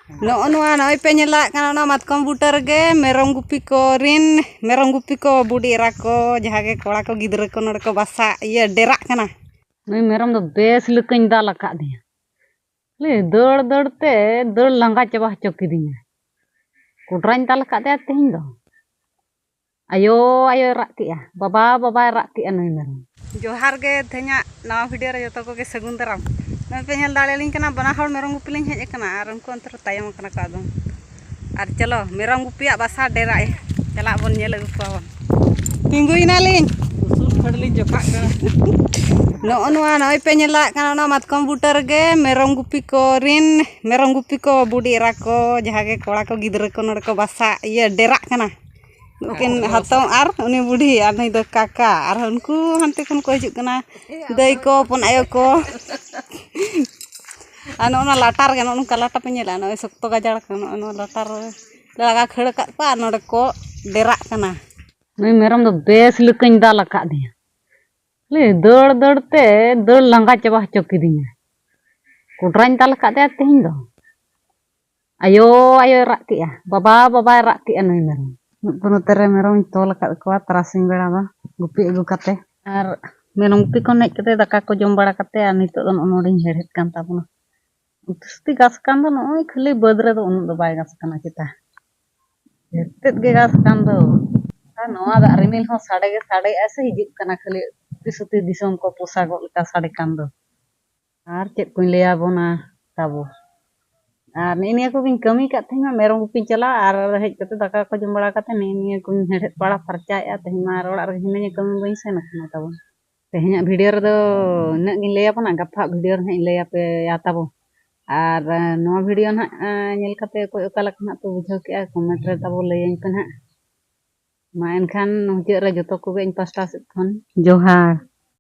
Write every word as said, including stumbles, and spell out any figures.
ᱱᱚᱜᱼᱚ ᱱᱚᱣᱟ ᱱᱚᱜᱼᱚᱭ ᱯᱮ ᱧᱮᱞᱟᱜ ᱠᱟᱱᱟ, ᱚᱱᱟ ᱢᱟᱛᱠᱚᱢ ᱵᱩᱴᱟᱹ ᱨᱮᱜᱮ ᱢᱮᱨᱚᱢ ᱜᱩᱯᱤ ᱠᱚ ᱨᱤᱱ, ᱢᱮᱨᱚᱢ ᱜᱩᱯᱤ ᱠᱚ ᱵᱩᱰᱤ ᱮᱨᱟ ᱠᱚ, ᱡᱟᱦᱟᱸ ᱜᱮ ᱠᱚᱲᱟ ᱠᱚ ᱜᱤᱫᱽᱨᱟᱹ ᱠᱚ ᱱᱚᱰᱮ ᱠᱚ ᱵᱟᱥᱟ, ᱤᱭᱟᱹ, ᱰᱮᱨᱟᱜ ᱠᱟᱱᱟ᱾ ᱱᱩᱭ ᱢᱮᱨᱚᱢ ᱫᱚ ᱵᱮᱥ ᱞᱮᱠᱟᱧ ᱫᱟᱞ ᱟᱠᱟᱫᱮᱭᱟ᱾ ᱞᱟᱹᱭ, ᱫᱟᱹᱲ ᱫᱟᱹᱲ ᱛᱮ ᱫᱟᱹᱲ ᱞᱟᱸᱜᱟ ᱪᱟᱵᱟ ᱦᱚᱪᱚ ᱠᱤᱫᱤᱧᱟ᱾ ᱠᱚᱰᱨᱟᱧ ᱫᱟᱞ ᱟᱠᱟᱫᱮᱭᱟ ᱛᱮᱦᱮᱧ ᱫᱚ᱾ ᱟᱭᱳ, ᱟᱭᱳᱭ ᱨᱟᱜ ᱠᱮᱜᱼᱟ, ᱵᱟᱵᱟ, ᱵᱟᱵᱟᱭ ᱨᱟᱜ ᱠᱮᱜᱼᱟ ᱱᱩᱭ ᱢᱮᱨᱚᱢ᱾ ᱡᱚᱦᱟᱨ ᱜᱮ, ᱛᱮᱦᱮᱧᱟᱜ ᱱᱟᱣᱟ ᱵᱷᱤᱰᱤᱭᱳ ᱨᱮ ᱡᱚᱛᱚ ᱠᱚᱜᱮ ᱥᱟᱹᱜᱩᱱ ᱫᱟᱨᱟᱢ᱾ ᱱᱚᱜᱼᱚᱭ ᱯᱮ ᱧᱮᱞ ᱫᱟᱲᱮᱭᱟᱞᱤᱧ ᱠᱟᱱᱟ, ᱵᱟᱱᱟ ᱦᱚᱲ ᱢᱮᱨᱚᱢ ᱜᱩᱯᱤ ᱞᱤᱧ ᱦᱮᱡ ᱟᱠᱟᱱᱟ ᱟᱨ ᱩᱱᱠᱩ ᱚᱱᱛᱮ ᱨᱮ ᱛᱟᱭᱚᱢ ᱟᱠᱟᱱᱟ ᱠᱚ ᱟᱫᱚ᱾ ᱟᱨ ᱪᱚᱞᱚ, ᱢᱮᱨᱚᱢ ᱜᱩᱯᱤᱭᱟᱜ ᱵᱟᱥᱟ ᱰᱮᱨᱟ ᱪᱟᱞᱟᱜ ᱵᱚᱱ ᱧᱮᱞ ᱟᱹᱜᱩ ᱠᱚᱣᱟ ᱵᱚᱱ᱾ ᱛᱤᱸᱜᱩᱭᱮᱱᱟᱞᱤᱧ᱾ ᱩᱥᱩᱞ ᱯᱷᱮᱰ ᱞᱤᱧ ᱡᱚᱯᱟᱜ ᱠᱟᱱᱟ᱾ ᱱᱚᱜᱼᱚ ᱱᱚᱣᱟ ᱱᱚᱜᱼᱚᱭ ᱯᱮ ᱧᱮᱞᱟᱜ ᱠᱟᱱᱟ, ᱚᱱᱟ ᱢᱟᱛᱠᱚᱢ ᱵᱩᱴᱟᱹ ᱨᱮᱜᱮ ᱢᱮᱨᱚᱢ ᱜᱩᱯᱤ ᱠᱚ ᱨᱤᱱ, ᱢᱮᱨᱚᱢ ᱜᱩᱯᱤ ᱠᱚ ᱵᱩᱰᱤ ᱮᱨᱟ ᱠᱚ, ᱡᱟᱦᱟᱸ ᱜᱮ ᱠᱚᱲᱟ ᱠᱚ ᱜᱤᱫᱽᱨᱟᱹ ᱠᱚ ᱱᱚᱰᱮ ᱠᱚ ᱵᱟᱥᱟ, ᱤᱭᱟᱹ, ᱰᱮᱨᱟᱜ ᱠᱟᱱᱟ᱾ ᱱᱩᱠᱤᱱ ᱦᱟᱛᱚᱢ ᱟᱨ ᱩᱱᱤ ᱵᱩᱰᱷᱤ ᱟᱨ ᱱᱩᱭ ᱫᱚ ᱠᱟᱠᱟ, ᱟᱨ ᱩᱱᱠᱩ ᱦᱟᱱᱛᱮ ᱠᱷᱚᱱ ᱠᱚ ᱦᱤᱡᱩᱜ ᱠᱟᱱᱟ, ᱫᱟᱹᱭ ᱠᱚ, ᱦᱚᱯᱚᱱ ᱟᱭᱳ ᱠᱚ᱾ ᱟᱨ ᱱᱚᱜᱼᱚ ᱱᱟ ᱞᱟᱴᱟ ᱨᱮᱜᱮ, ᱱᱚᱜᱼᱚ ᱱᱚᱝᱠᱟ ᱞᱟᱴᱟ ᱯᱮ ᱧᱮᱞᱟ, ᱱᱚᱜᱼᱚᱭ ᱥᱚᱠᱛᱚ ᱜᱟᱡᱟᱲ ᱠᱟᱱᱟ, ᱱᱚᱜᱼᱚ ᱱᱚᱣᱟ ᱞᱟᱴᱟ ᱨᱮ ᱞᱟᱜᱟ ᱠᱷᱟᱹᱲ ᱟᱠᱟᱫ ᱠᱚᱣᱟ ᱟᱨ ᱱᱚᱰᱮ ᱠᱚ ᱰᱮᱨᱟᱜ ᱠᱟᱱᱟ᱾ ᱱᱩᱭ ᱢᱮᱨᱚᱢ ᱫᱚ ᱵᱮᱥ ᱞᱮᱠᱟᱧ ᱫᱟᱞ ᱟᱠᱟᱫᱮᱭᱟ᱾ ᱞᱟᱹᱭ, ᱫᱟᱹᱲ ᱫᱟᱹᱲ ᱛᱮ ᱫᱟᱹᱲ ᱞᱟᱸᱜᱟ ᱪᱟᱵᱟ ᱦᱚᱪᱚ ᱠᱤᱫᱤᱧᱟ᱾ ᱠᱚᱰᱨᱟᱧ ᱫᱟᱞ ᱟᱠᱟᱫᱮᱭᱟ ᱛᱮᱦᱮᱧ ᱫᱚ᱾ ᱟᱭᱳ, ᱟᱭᱳᱭ ᱨᱟᱜ ᱠᱮᱜᱼᱟ, ᱵᱟᱵᱟ, ᱵᱟᱵᱟᱭ ᱨᱟᱜ ᱠᱮᱜᱼᱟ ᱱᱩᱭ ᱢᱮᱨᱚᱢ᱾ ᱱᱚᱛᱮ ᱨᱮ ᱢᱮᱨᱚᱢᱤᱧ ᱛᱚᱞ ᱟᱠᱟᱫ ᱠᱚᱣᱟ ᱛᱟᱨᱟᱥᱤᱧ ᱵᱮᱲᱟ ᱫᱚ ᱜᱩᱯᱤ ᱟᱹᱜᱩ ᱠᱟᱛᱮ᱾ ᱟᱨ ᱢᱮᱨᱚᱢ ᱜᱩᱯᱤ ᱠᱷᱚᱱ ᱦᱮᱡ ᱠᱟᱛᱮ ᱫᱟᱠᱟ ᱠᱚ ᱡᱚᱢ ᱵᱟᱲᱟ ᱠᱟᱛᱮ ᱟᱨ ᱱᱤᱛᱚᱜ ᱫᱚ ᱱᱚᱜᱼᱚ ᱱᱚᱰᱮᱧ ᱦᱮᱲᱦᱮᱫ ᱠᱟᱱ ᱛᱟᱵᱚᱱᱟ᱾ ᱩᱛᱤ ᱥᱩᱛᱤ ᱜᱷᱟᱥ ᱠᱟᱱ ᱫᱚ ᱱᱚᱜᱼᱚᱭ ᱠᱷᱟᱹᱞᱤ ᱵᱟᱹᱫᱽ ᱨᱮᱫᱚ ᱩᱱᱟᱹᱜ ᱫᱚ ᱵᱟᱭ ᱜᱷᱟᱥ ᱠᱟᱱᱟ ᱪᱮᱛᱟ᱾ ᱦᱮᱨᱛᱮᱫ ᱜᱮ ᱜᱷᱟᱥ ᱠᱟᱱ ᱫᱚ᱾ ᱟᱨ ᱱᱚᱣᱟ ᱫᱟᱜ ᱨᱤᱢᱤᱞ ᱦᱚᱸ ᱥᱟᱰᱮ ᱜᱮ ᱥᱟᱰᱮᱜᱼᱟ ᱥᱮ ᱦᱤᱡᱩᱜ ᱠᱟᱱᱟ, ᱠᱷᱟᱹᱞᱤ ᱩᱛᱤ ᱥᱩᱛᱤ ᱫᱤᱥᱚᱢ ᱠᱚ ᱯᱚᱥᱟᱜᱚᱜ ᱞᱮᱠᱟ ᱥᱟᱰᱮ ᱠᱟᱱ ᱫᱚ᱾ ᱟᱨ ᱪᱮᱫ ᱠᱚᱧ ᱞᱟᱹᱭᱟᱵᱚᱱᱟ ᱛᱟᱵᱚ᱾ ᱟᱨ ᱱᱮᱜᱼᱮ ᱱᱤᱭᱟᱹ ᱠᱚᱜᱮᱧ ᱠᱟᱹᱢᱤ ᱠᱟᱜ ᱛᱟᱦᱮᱸᱧ ᱢᱟ, ᱢᱮᱨᱚᱢ ᱜᱩᱯᱤᱧ ᱪᱟᱞᱟᱜᱼᱟ ᱟᱨ ᱦᱮᱡ ᱠᱟᱛᱮ ᱫᱟᱠᱟ ᱠᱚ ᱡᱚᱢ ᱵᱟᱲᱟ ᱠᱟᱛᱮ ᱱᱮᱜᱼᱮ ᱱᱤᱭᱟᱹ ᱠᱚᱧ ᱦᱮᱲᱦᱮᱫ ᱵᱟᱲᱟ ᱯᱷᱟᱨᱪᱟᱭᱮᱫᱼᱟ᱾ ᱛᱮᱦᱮᱧ ᱢᱟ ᱟᱨ ᱚᱲᱟᱜ ᱨᱮᱜᱮ ᱦᱤᱱᱟᱹᱧᱟ, ᱠᱟᱹᱢᱤ ᱵᱟᱹᱧ ᱥᱮᱱ ᱟᱠᱟᱱᱟ ᱛᱟᱵᱚᱱ᱾ ᱛᱮᱦᱮᱧᱟᱜ ᱵᱷᱤᱰᱤᱭᱳ ᱨᱮᱫᱚ ᱤᱱᱟᱹᱜ ᱜᱤᱧ ᱞᱟᱹᱭᱟᱵᱚᱱᱟ, ᱜᱟᱯᱟ ᱵᱷᱤᱰᱤᱭᱳ ᱨᱮ ᱦᱟᱸᱜ ᱤᱧ ᱞᱟᱹᱭᱟᱯᱮᱭᱟ ᱛᱟᱵᱚ᱾ ᱟᱨ ᱱᱚᱣᱟ ᱵᱷᱤᱰᱤᱭᱳ ᱱᱟᱦᱟᱜ ᱧᱮᱞ ᱠᱟᱛᱮ ᱚᱠᱚᱭ ᱚᱠᱟ ᱞᱮᱠᱟ ᱱᱟᱦᱟᱜ ᱯᱮ ᱵᱩᱡᱷᱟᱹᱣ ᱠᱮᱜᱼᱟ, ᱠᱚᱢᱮᱱᱴ ᱨᱮ ᱛᱟᱵᱚ ᱞᱟᱹᱭᱟᱹᱧ ᱯᱮ ᱱᱟᱦᱟᱜ᱾ ᱢᱟ ᱮᱱᱠᱷᱟᱱ ᱢᱩᱪᱟᱹᱫ ᱨᱮ ᱡᱚᱛᱚ ᱠᱚᱜᱮ ᱤᱧ ᱯᱟᱥᱴᱟ ᱥᱮᱫ ᱠᱷᱚᱱ ᱡᱚᱦᱟᱨ᱾